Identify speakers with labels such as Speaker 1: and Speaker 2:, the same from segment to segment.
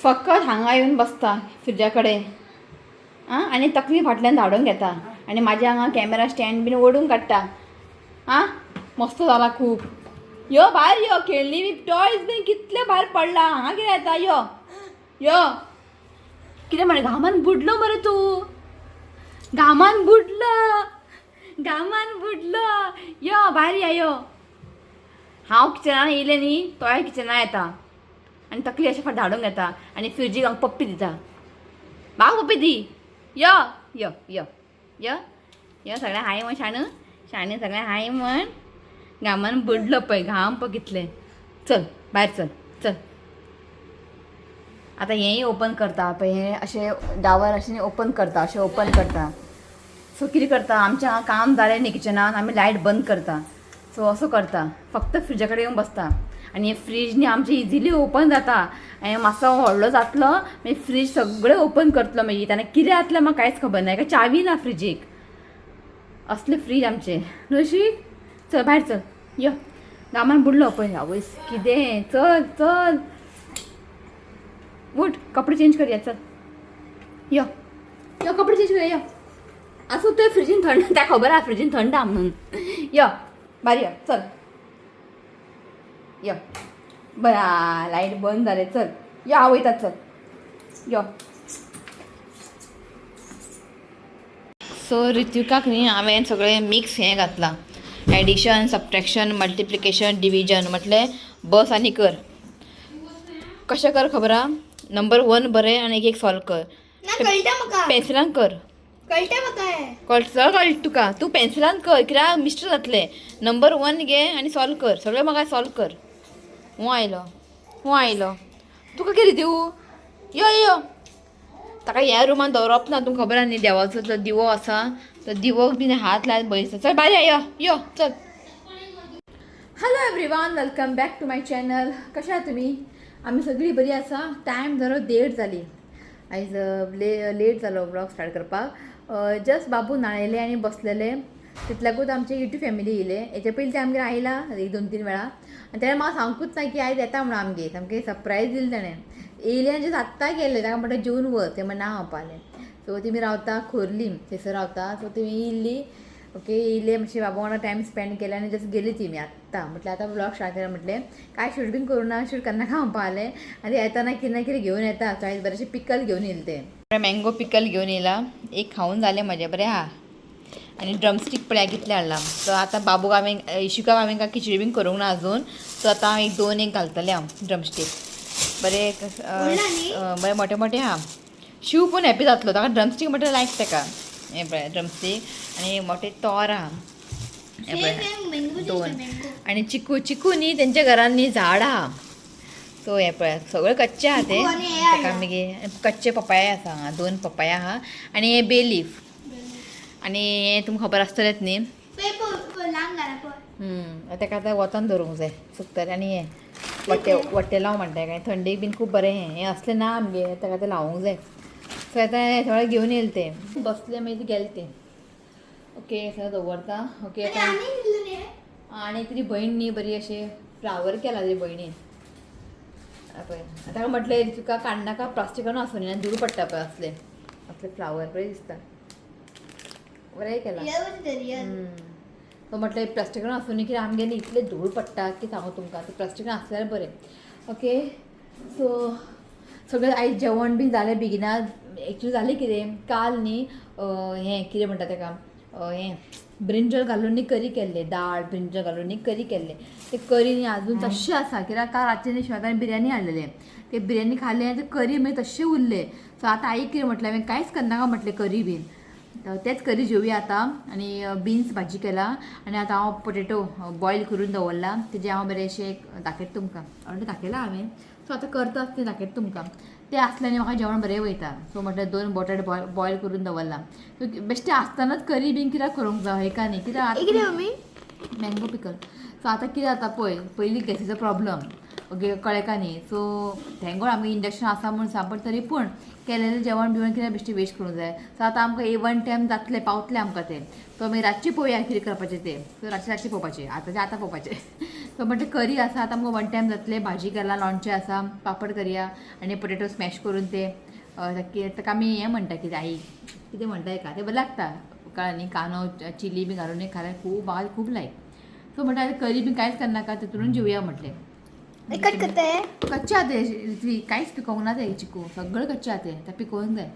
Speaker 1: फकत हांगा येवन बसता फ्रिजा कडेन. आं, आनी तकली फाटल्यान धाडून घेता आनी म्हाज्या हांगा कॅमेरा स्टँड बीन ओडून काडटा. आं, मस्त जाला खूब. यो भायर यो, खेळणी बी टॉयज बीन कितले भायर पडला. हांगा कितें येता? यो यो, कितें म्हणे घामान बुडलो मरे तूं, घामान बुडलो, घामान बुडलो. यो भायर या यो. हांव किचनान येयलें न्ही, तोय किचनान येता आनी तकली अशें फाट धाडून घेता आनी फ्रिजीक हांगा पप्पी दिता. म्हाका पप्पी दी. यो यो यो यो यो, सगळें हाय म्हण शाणू, शाणू सगळें हाय म्हण. घामान बुडलो पळय, घाम पळय कितले. चल भायर चल चल. आतां हेंय ओपन करता पळय, हें अशें डावर अशें ओपन करता, अशें ओपन करता. सो कितें करता, आमचें हांगा काम जालें न्ही किचनान, आमी लायट बंद करता. सो असो करता, फक्त फ्रिजा कडेन येवन बसता. आनी हे फ्रीज न्ही आमचें इजिली ओपन जाता. आनी मातसो व्हडलो जातलो मागीर फ्रीज सगळें ओपन करतलो. मागीर ताणें कितें जातलें म्हाका कांयच खबर ना. एका चावी ना फ्रिजीक, असले फ्रीज आमचे. ऋषी चल भायर चल, यो घामान बुडलो पळय. आवयस कितें, चल चल उठ, कपडे चेंज करया. चल यो यो, कपडे चेंज करया यो. आसूं ते फ्रिजीन थंड, त्या खबर आहा फ्रिजीन थंड आहा म्हणून. यो भायर यो, चल यो. बरं लायट बंद जाले. चल यो, हांव वयता, चल यो. सो ऋत्विकाक न्ही हांवें सगळें मिक्स हें घातलां, एडिशन, सबट्रॅक्शन, मल्टिप्लिकेशन, डिविजन. म्हटलें बस आनी कर. कशें कर खबर आहा? नंबर 1 बरें आनी एक एक सॉल्व कर.
Speaker 2: ना कळटा म्हाका,
Speaker 1: पेन्सिलान कर.
Speaker 2: कळटा म्हाका हें.
Speaker 1: कळटा कळटा तुका, तूं पेन्सिलान कर, कित्याक मिस्टेक जातलें. नंबर 1 घे आनी सॉल्व कर सगळें, म्हाका सॉल्व कर. हूं आयलो, हूं आयलो, तुका कितें दिवं? यो यो, ताका ह्या रुमान दवरप ना, तुमकां खबर आहा न्ही. देवाचो जो दिवो आसा तो दिवोक बीन हात लायत बयसता. चल भायर यो यो चल. Hello everyone, welcome back to my channel. कशें आहा तुमी? आमी सगळीं बरी आसा. टायम जालो 1:30 जाली. आयज लेट जालो व्लॉग स्टार्ट करपाक. जस्ट बाबू न्हाणयले आनी बसलेले, तितल्याकूच आमचे युट्यूब फॅमिली येयले. हेच्या पयलीं ते आमगेर आयला 1 2 3 वेळा आनी तेणें म्हाका सांगूच ना की आयज येता म्हणून. आमगेर सामकें सरप्रायज दिलें तेणें. येयलें आनी जस्ट आत्तां गेलें. ताका म्हणटा जेवन वच, तें म्हणटा ना म्हणपालें. सो तेमी रावता खोर्लीम थंयसर रावता. सो तेमी येयल्ली. ओके, येयले मातशें बाबा वांगडा टायम स्पेंड केले आनी जस्ट गेली ती. मी आत्तां म्हटलें आतां व्लॉग स्टार्ट केला, म्हटलें काय शूट बीन करूं ना, शूट करनाका म्हणपालें. आनी येताना कितें ना कितें घेवन येता. सो आयज बरेंशें पिकल घेवन येयलें तें, मँगो पिकल घेवन येयला. एक खावन जालें म्हजें, बरें आहा. आनी ड्रमस्टीक पळया कितलें हाडलां. सो आतां बाबूक हांवें, इशिकाक हांवें काय खिचडी बीन करूंक ना अजून. सो आतां हांव 1 2 एक घालतलें हांव ड्रमस्टीक. बरें बरें मोटे मोटे आहा. शिव पूण हॅपी जातलो, ताका ड्रमस्टीक म्हणटा लायक ताका. हें पळय ड्रमस्टीक आनी मोटे तोर आहा. हें पळय 2. आनी चिकू, चिकू न्ही तेंच्या घरान न्ही झाड आहा. सो हें पळय सगळें कच्चे आहा ते. ताका मागीर कच्चे पपाया आसा हांगा, 2 पपाया आहा. आनी हे बे लीफ. आनी हें तुमकां खबर आसतलेंच न्ही. ताका आतां वतान दवरूंक जाय सुकतलें. आनी हें वट्टे वट्टे लाव म्हणटा काय थंडेक बीन खूब बरें. हें हें असलें ना आमगेर, ताका आतां लावूंक जाय. सो आतां हें सगळें घेवन येयलें तें, बसलें मागीर गेलें तें. ओके, सगळें दवरता. ओके आतां आनी तुजी भयण न्ही बरी अशें फ्लावर केला तुजी भयणीन पळय. आतां म्हटलें तुका काडनाका, प्लास्टिकान आसूं न्ही, धूळ पडटा पळय. असले असले फ्लावर बरें दिसता, बरें केलां. सो म्हटलें प्लास्टिकान आसूं न्ही, कित्याक आमगेर न्ही इतलें धूळ पडटा की सांगू तुमकां, तें प्लास्टिकान आसल्यार बरें. ओके, सो सगळें आयज जेवण बीन जालें बेगिना. एक्चुली जालें कितें काल न्ही, हें कितें म्हणटा ताका, हें ब्रिंजल घालून न्ही करी केल्लें, दाळ ब्रिंजल घालून न्ही करी केल्लें. तें करी न्ही आजून तश्शें आसा, कित्याक काल रातचें न्ही शिवाय बिरयानी हाडलेलें, तें बिरयानी खालें आनी तें करी मागीर तश्शें उरलें. सो आतां आई कितें म्हटलें, हांवें कांयच करनाका म्हटलें करी बीन, तेच करी जेवया आतां. आनी बिन्स भाजी केला आनी आतां हांव पोटेटो बॉयल करून दवरला, तेजें हांव बरेंशें दाखयता तुमकां. ऑलरेडी दाखयलां हांवें. सो आतां करता तें दाखयता तुमकां. तें आसलें न्ही म्हाका जेवण बरें वयता. सो म्हटल्यार 2 बॉटाट बॉयल करून दवरला. सो बेश्टें आसतनाच करी बीन कित्याक करूंक जाय हेका न्ही, कित्याक मँगो पिकल. सो आतां कितें जाता पळय, पयलीं गॅसीचो प्रॉब्लम. ओके कळ्ळें का न्ही. सो thank God आमकां इंडक्शन आसा म्हूण सांग, पण तरी पूण केलेलें जेवण बिवण कितें बेश्टें वेस्ट करूंक जाय. सो आतां आमकां ए वन टायम जातलें, पावतलें आमकां तें. सो मागीर रातचें पळोवया कितें करपाचें तें. सो रातचें रातचें पळोवपाचें, आतांचें आतां पळोवपाचें. सो म्हटलें करी आसा आतां आमकां वन टायम जातलें, भाजी केला, लोणचें आसा, पापड करया आनी पोटेटो स्मॅश करून ते ताका आमी हें म्हणटा कितें आई कितें म्हणटा हेका तें बरें लागता कळ्ळें न्ही. कांदो चिली बी घालून खाल्यार खूब म्हाका खूब लायक. सो म्हणटा आतां करी बी कांयच करनाका, तितूनच जेवया म्हटलें.
Speaker 2: कट करताय.
Speaker 1: कच्चे आहा ते, कांयच पिकोवंक ना ते चिकू, सगळें कच्चे आहा ते, ते पिकोवंक जाय.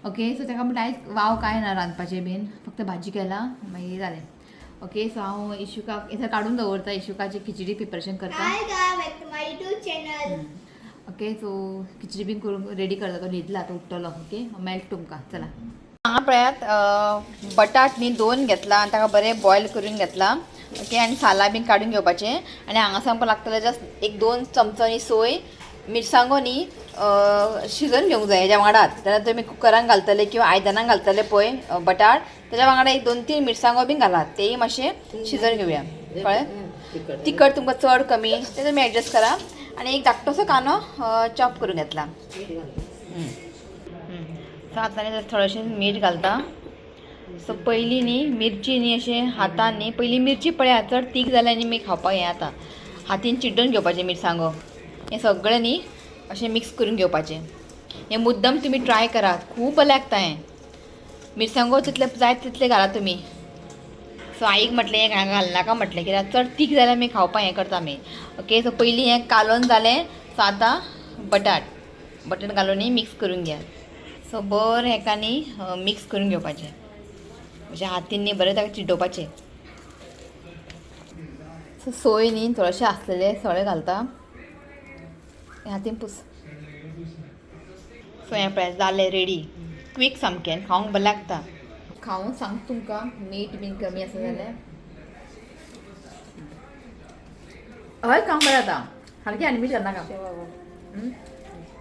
Speaker 1: ओके सो ताका म्हणटा आयज वाव कांय ना रांदपाचें बीन, फक्त भाजी केला मागीर जालें. ओके सो हांव इशुकाक हें काडून दवरता, इशुकाचें खिचडी प्रिपरेशन करता.
Speaker 2: Hi guys, back to my YouTube channel.
Speaker 1: Okay so khichdi बीन करून रेडी करता, तो न्हिदला, तो उठ्ठलो. ओके मेळटा तुमकां, चला. हांगा पळयात बटाट न्ही दोन घेतला आनी ताका बरें बॉयल करून घेतला. ओके आनी सालां बीन काडून घेवपाचें. आनी हांगासर आमकां लागतलें जस्ट एक 2 चमचो न्ही सोय, मिरसांगो न्ही शिजोवन घेवंक जाय हेज्या वांगडाच. जाल्यार तुमी कुकरान घालतले किंवा आयदनान घालतले पळय बटाट, तेज्या वांगडा एक 2-3 मिरसांगो बीन घालात, तेय मातशें शिजोवन घेवया. कळ्ळें? तिखट तुमकां चड कमी ते तुमी एडजस्ट करा. आनी एक धाकटोसो कांदो चॉप करून घेतला. सो आतां न्ही थोडेशें मीठ घालता. सो पयलीं न्ही मिरची न्ही अशें हातान न्ही, पयलीं मिरची पळयात चड तीख जाल्यार न्ही मी खावपाक हें जाता, हातीन चिड्डून घेवपाचें मिरसांगो. हें सगळें न्ही अशें मिक्स करून घेवपाचें. हें मुद्दम तुमी ट्राय करात, खूब बरें लागता हें. मिरसांगो तितले जाय तितले घालात तुमी. सो आईक म्हटलें हें घालनाका म्हटलें, कित्याक चड तीख जाल्यार आमी खावपाक हें करता आमी. ओके सो पयलीं हें कालोवन जालें. सो आतां बटाट बटाट घालून न्ही मिक्स करून घेयात. सो बरें हेका न्ही मिक्स करून घेवपाचें, म्हणजे हातीन न्ही बरें ताका चिड्डोवपाचें. सो सोय न्ही थोडेशें आसलेले सगळें घालता, हातीन पुस. सो हें पळय जालें रेडी, क्वीक सामकें, खावंक बरें लागता. खावंक सांग तुमकां मीठ बीन कमी आसा जाल्यार. हय खावंक बरें जाता, सारकें आनी मीठ घालनाका.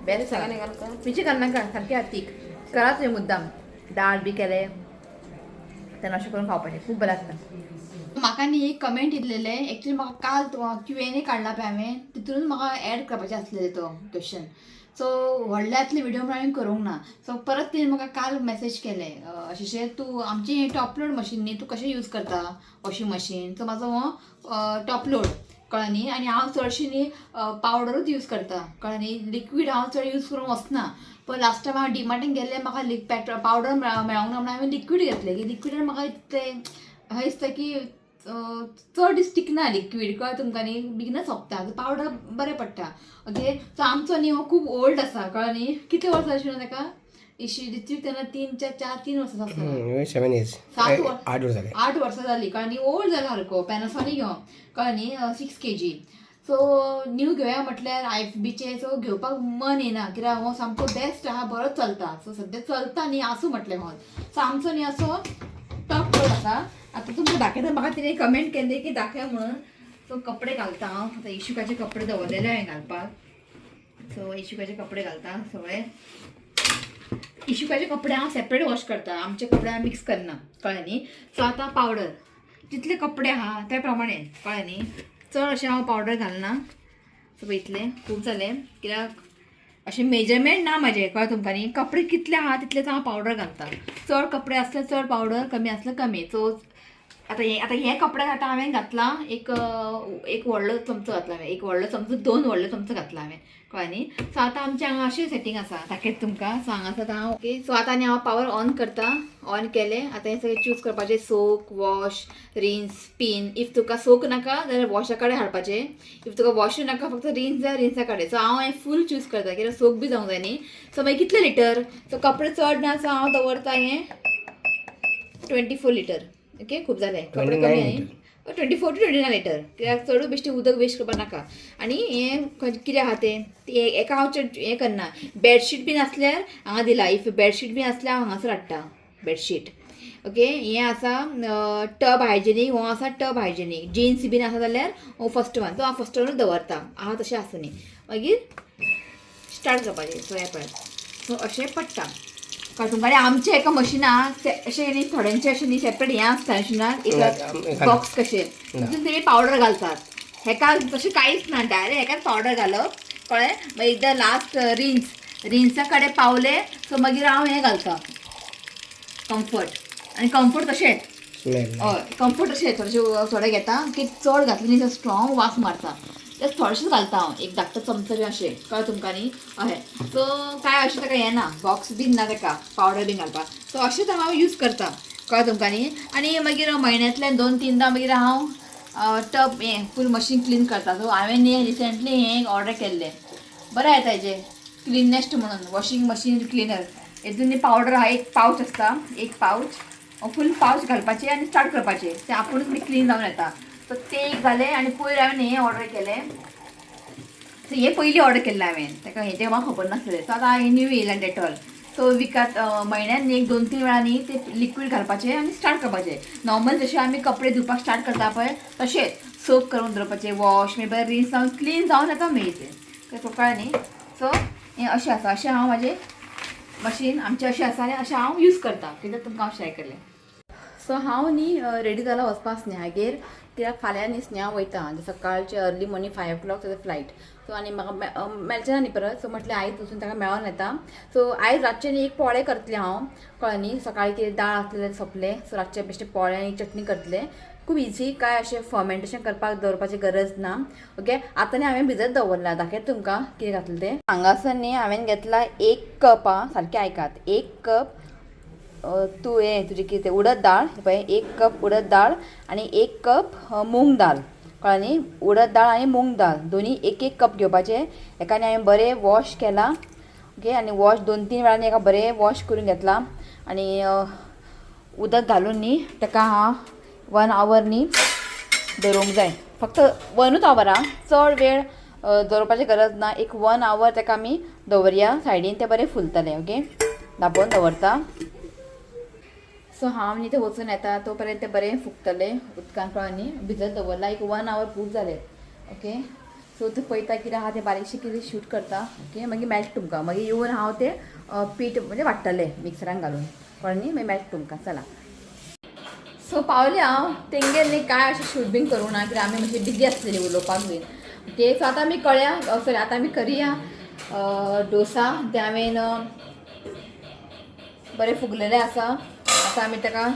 Speaker 1: बेस्ट आसा, मिरची घालनाका, सारकें आहा तीख. करा तुवें मुद्दाम दाळ बी केलें तेन्ना अशें करून खावपाचें, खूब बरें लागता. म्हाका न्ही एक कमेंट येयलेलें, एक्चुली म्हाका काल क्यू एन ए काडला पळय हांवें, तितूनच म्हाका एड करपाचें आसलेलें तो क्वेश्चन. सो व्हडल्यांतले व्हिडियो म्हणून हांवें करूंक ना. सो परत तेणें म्हाका काल मॅसेज केलें अशें तूं आमची हें टॉप लोड मशीन न्ही, तूं कशें यूज करता वॉशींग मशीन. सो म्हाजो हो टॉप लोड, कळ्ळें न्ही. आनी हांव चडशी न्ही पावडरूच यूज करता, कळ्ळें न्ही. लिक्वीड हांव चड यूज करूंक वचना. पण लास्ट टायम हांव डिमार्टीन गेल्लें, म्हाका पेट्रोल पावडर मेळोंक ना म्हणून हांवें लिक्वीड घेतलें. की लिक्विडान म्हाका इतलें अशें दिसता की चड दीस टिकना लिक्वीड, कळ्ळें तुमकां न्ही, बेगीनच सोंपता. पावडर बरें पडटा. ओके सो आमचो न्ही हो खूब ओल्ड आसा, कळ्ळें न्ही. कितले वर्सां आशिल्लें ताका इशी तेन्ना 3 4 3 वर्सां आसतना,
Speaker 3: 7 years,
Speaker 1: 7
Speaker 3: 8 वर्सां जाले,
Speaker 1: 8 वर्सां जालीं, कळ्ळें न्ही. ओल्ड जाला सारको. पॅनासॉनीक हो, कळ्ळें न्ही, 6 kg. So नीव घेवया म्हटल्यार आयएफबीचें, सो घेवपाक मन येना, कित्याक हो सामको बेस्ट आहा, बरो चलता. सो सद्या चलता न्ही आसूं म्हटलें हो. सो आमचो न्ही असो टॉप लोड आसा. आतां तुमकां दाखयता, म्हाका तिणें कमेंट केल्ली की दाखय म्हणून. सो कपडे घालता हांव आतां, इशुकाचे कपडे दवरलेले हांवें घालपाक. सो इशुकाचे कपडे घालता सगळे. इशुकाचे कपडे हांव सेपरेट वॉश करता, आमचे कपडे हांव मिक्स करना, कळ्ळें न्ही. सो आतां पावडर जितले कपडे आहा त्या प्रमाणे, कळ्ळें न्ही, चड अशें हांव पावडर घालना. सो इतलें खूब जालें, कित्याक अशें मेजरमेंट ना म्हाजें, कळ्ळें तुमकां न्ही. कपडे कितले आहा तितलेच हांव पावडर घालता. चड कपडे आसले चड पावडर, कमी आसले कमी. सो आतां हे आतां हे कपडे आतां हांवें घातला एक एक व्हडलो चमचो घातला हांवें, एक व्हडलो चमचो, 2 व्हडले चमचो घातला हांवें, कळ्ळें न्ही. सो आतां आमचें हांगा अशें सेटींग आसा, दाखयता तुमकां. सो हांगासर आतां हांव ओके. सो आतां आनी हांव पावर ऑन करता. ऑन केलें, आतां हें सगळें चूज करपाचें, soak, wash, rinse, spin. If तुका सोक नाका जाल्यार वॉशा कडेन हाडपाचें, if तुका वॉशूय नाका फक्त रिन्स जाल्यार रिन्सा कडेन. सो हांव हें फूल चूज करता, कित्याक सोक बी जावंक जाय न्ही. सो मागीर कितले लिटर, सो कपडे चड ना, सो हांव दवरता हें 24 लिटर. ओके खूब जालें, कपडे कमी न्ही, 24 to 29 litre, कित्याक चडूय बेश्टें उदक वेस्ट करपाक नाका. आनी हें कितें आहा तें हेका हांव चड हें करना. बेडशीट बीन आसल्यार हांगा दिला, if bedsheet बीन आसल्यार हांव हांगासर हाडटा बेडशीट. ओके हें आसा टब हायजेनीक, हो आसा टब हायजेनीक. जिन्स बीन आसा जाल्यार हो फर्स्ट वन, तो हांव फर्स्ट वनूच दवरता, आहा तशें आसूं न्ही. मागीर स्टार्ट करपाचें. सो हें पळय, सो अशें पडटा तुमकां. आमच्या एका मशिनाक अशें न्ही, थोड्यांचे अशें न्ही सेपरेट हें आसता मशिनाक एक बॉक्स कशें, तितून तेमी पावडर घालतात. हेका तशें कांयच ना, डायरेक्ट हेकाच पावडर घालप, कळ्ळें. मागीर एकदां लास्ट रिन्स, रिन्सा कडेन पावलें सो मागीर हांव हें घालता कम्फर्ट. आनी कम्फर्ट तशेंच
Speaker 3: स्मेल.
Speaker 1: हय, कम्फर्ट अशें थोडेशे थोडे घेता की चड घातले न्ही स्ट्रॉंग वास मारता. जस्ट थोडेशेच घालता हांव, एक धाकटो चमचो बी अशें, कळ्ळें तुमकां न्ही? अशें. सो काय अशें ताका येना, बॉक्स बीन ना ताका पावडर बीन घालपाक. सो अशेंच हांव यूज करता, कळ्ळें तुमकां न्ही? आनी मागीर म्हयन्यांतल्यान 2-3दां मागीर हांव टब हें फूल मशीन क्लीन करता. सो हांवें न्ही रिसेंटली हें ऑर्डर केल्लें, बरें येता हेजें क्लिननेस्ट म्हणून वॉशींग मशीन क्लिनर. हेतून न्ही पावडर आहा, एक पावच आसता, एक पावच फूल पावच घालपाचें आनी स्टार्ट करपाचें, तें आपुणूच बी क्लीन जावन येता. सो तें एक जालें. आनी पयर हांवें हें ऑर्डर केलें. सो हें पयलीं ऑर्डर केल्लें हांवें, ताका हेजें म्हाका खबर नासलें. सो आतां हें न्यू येयलां डेटॉल. सो विकात म्हयन्यान एक 2-3 वेळांनी ते लिक्वीड घालपाचें आनी स्टार्ट करपाचें. नॉर्मल जशें आमी कपडे धुवपाक स्टार्ट करता पळय तशेंच सोप करून दवरपाचें, वॉश मागीर बरें रिन्स जावन क्लीन जावन येता मागीर तें, कळ्ळें न्ही? सो हें अशें आसा, अशें हांव म्हाजें मशीन आमचें अशें आसा आनी अशें हांव यूज करता, कित्याक तुमकां हांव शेअर केलें. सो हांव न्ही रेडी जाला वचपाक स्नेहागेर, कित्याक फाल्यां न्ही स्नेहा वयता सकाळचें अर्ली मॉर्निंग 5 o'clock ताजो फ्लायट. सो आनी म्हाका मेळचें ना न्ही परत. सो म्हटलें आयज वचून ताका मेळोन येता. सो आयज रातचें न्ही एक पोळे करतलें हांव, कळ्ळें न्ही? सकाळीं कितें दाळ आसलें सोंपलें. सो रातचें बेश्टें पोळे आनी चटणी करतलें, खूब इजी, काय अशें फर्मेंटेशन करपाक दवरपाची गरज ना. ओके, आतां न्ही हांवें भिजत दवरलां, दाखयता तुमकां कितें घातलें तें. हांगासर न्ही हांवें घेतला 1 कप, आं सारकें आयकात, 1 कप तूं हें तुजें कितें उडद दाळ, पळय 1 कप उडद दाळ आनी 1 कप मूंग दाळ, कळ्ळें न्ही? उडद दाळ आनी मूंग दाळ दोनी 1-1 कप घेवपाचें. एका न्ही हांवें बरें वॉश केलां, ओके, आनी वॉश 2-3 वेळांनी एका बरें वॉश करून घेतलां आनी उदक घालून न्ही ताका हांव 1 our न्ही दवरूंक जाय, फक्त 1 our आं, चड वेळ दवरपाची गरज ना. एक 1 our ताका आमी दवरया सायडीन, तें बरें फुलतलें. ओके, धांपोवन दवरता. सो हांव न्ही थंय वचून येता तो पर्यंत तें बरें फुगतलें उदकान, कळ्ळें न्ही? भिजत दवरलां एक 1 our खूब जालें. ओके, सो थंय पळयता कितें आहा तें बारीकशें कितें शूट करता. ओके, मागीर मेळटा तुमकां, मागीर येवन हांव तें पीठ म्हणजे वाडटलें मिक्सरान घालून, कळ्ळें न्ही? मागीर मेळटा तुमकां, चला. सो पावलें हांव तेंगेर न्ही, काय अशें शूट बीन करूं ना कित्याक आमी मातशें बिजी आसलेली उलोवपाक बीन. ओके, सो आतां आमी कळया, सॉरी आतां आमी करया डोसा. ते हांवें बरें फुगलेलें आसा, आतां आमी ताका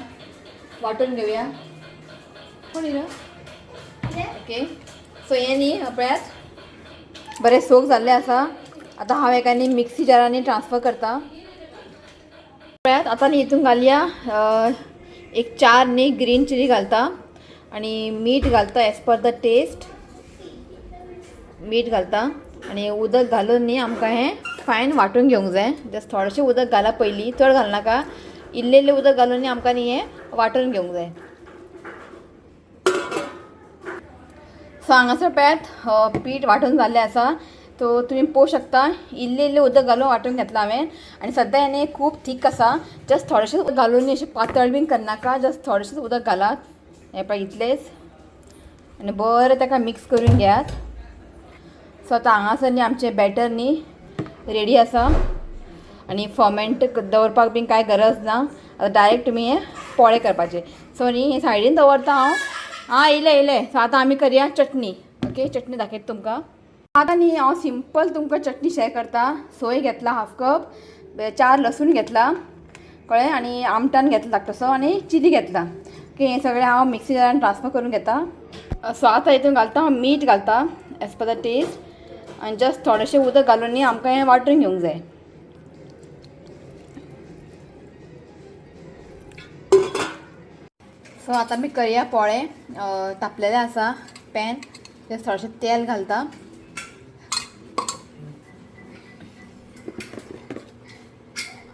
Speaker 1: वांटून घेवया. कोण येयलो? ओके, सो हें न्ही पळयात बरें सोक जाल्लें आसा. आतां हांव हेका न्ही मिक्सी जारांनी ट्रान्सफर करता. पळयात आतां न्ही हितून घालया एक 4 न्ही ग्रीन चिली घालता आनी मीठ घालता एज पर the test, मीठ घालता आनी उदक घालून न्ही आमकां हें फायन वांटून घेवंक जाय. जस्ट थोडेशें उदक घाला पयलीं, चड घालनाका, इल्लें इल्लें उदक घालून न्ही आमकां न्ही हें वांटून घेवंक जाय. सो हांगासर पळयात पीठ वांटून जाल्लें आसा, तो तुमी पळोवंक शकता, इल्लें इल्लें उदक घालून वांटून घेतलां हांवें. आनी सद्या हें खूब थीक आसा, जस्ट थोडेशें उदक घालून न्ही अशें पातळ बीन करनाका, जस्ट थोडेशें उदक घालात, हें पळय इतलेंच, आनी बरें ताका मिक्स करून घेयात. सो आतां हांगासर न्ही आमचें बॅटर न्ही रेडी आसा आनी फर्मेंट दवरपाक बीन कांय गरज ना, आतां डायरेक्ट तुमी हें पोळे करपाचें. सो न्ही हें सायडीन दवरता हांव. आं येयलें येयलें. सो आतां आमी करया चटणी. ओके, चटणी दाखयता तुमकां. आतां न्ही हांव सिंपल तुमकां चटणी शेअर करता. सोय घेतला 1/2 कप, 4 लसूण घेतला, कळ्ळें, आनी आमटान घेतला धाकटोसो आनी चिली घेतला. ओके, हें सगळें हांव मिक्सी जारान ट्रान्सफर करून घेता. सो आतां हितून घालता हांव मीठ घालता एज पर the test आनी जस्ट थोडेशें उदक घालून न्ही आमकां हें वांटून घेवंक जाय. सो आतां आमी करया पोळे. तापलेलें आसा पॅन, जस्ट थोडेशें तेल घालता.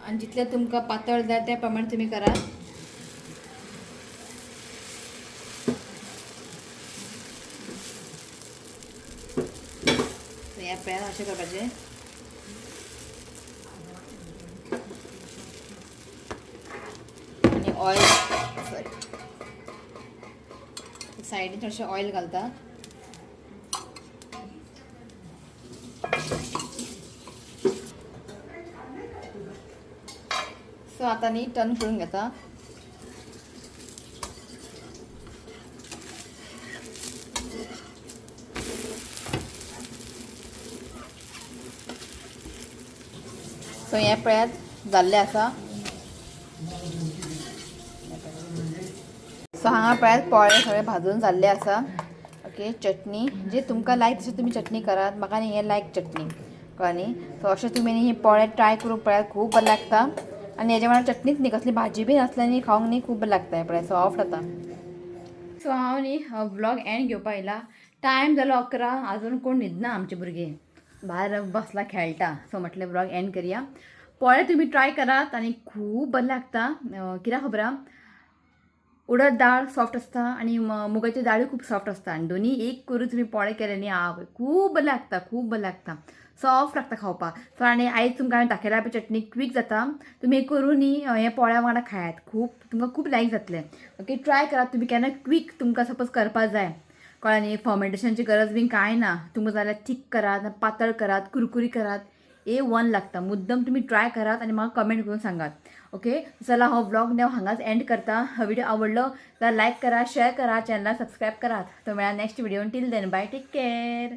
Speaker 1: आनी जितलें तुमकां पातळ जाय त्या प्रमाणे तुमी करात. ह्या पॅन अशें करपाचें. आनी ऑयल, सॉरी, सायडीन थोडेशें ऑयल घालता. सो आतां न्ही टर्न करून घेता. सो हें पळयात जाल्लें आसा. सो हांगा पळयात पोळे सगळे भाजून जाल्ले आसा. ओके, चटणी जे तुमकां लायक तशें तुमी चटणी करात. म्हाका न्ही हें लायक चटणी, कळ्ळें न्ही? सो अशें तुमी न्ही ही पोळे ट्राय करून पळयात, खूब बरें लागता. आनी हेज्या वांगडा चटणीच न्ही, कसली भाजी बी नासल्यार न्ही खावंक न्ही खूब बरें लागता. हें पळय, सॉफ्ट जाता. सो हांव न्ही व्लॉग एंड घेवपा येयला. टायम जालो 11, अजून कोण न्हिदना. आमचे भुरगे भायर बसला खेळटा. सो म्हटलें व्लॉग एंड करया. पोळे तुमी ट्राय करात आनी खूब बरें लागता. कित्याक खबर आहा, उडद डाळ सॉफ्ट आसता आनी मुगाची दाळूय खूब सॉफ्ट आसता आनी दोनी एक करून तुमी पोळे केले न्ही, आवय खूब बरें लागता, खूब बरें लागता, सॉफ्ट लागता खावपाक. सो आनी आयज तुमकां हांवें दाखयला पळय चटणी क्वीक जाता. तुमी करून न्ही हें पोळ्या वांगडा खायात, खूब तुमकां खूब लायक जातलें. ओके, ट्राय करात तुमी केन्ना क्वीक तुमकां सपोज करपा जाय, कळ्ळें न्ही? फर्मेंटेशनची गरज बीन कांय ना. तुमकां जाल्यार थीक करात, पातळ करात, कुरकुरी करात, ए1 लागता. मुद्दम तुमी ट्राय करात आनी म्हाका कमेंट करून सांगात. ओके, चला, हो व्लॉग हांव हांगाच एंड करता. हो व्हिडिओ आवडलो जाल्यार लायक करा, शेअर करा, चॅनलाक सबस्क्रायब करात. तो मेळा next video. Till then, bye, take care.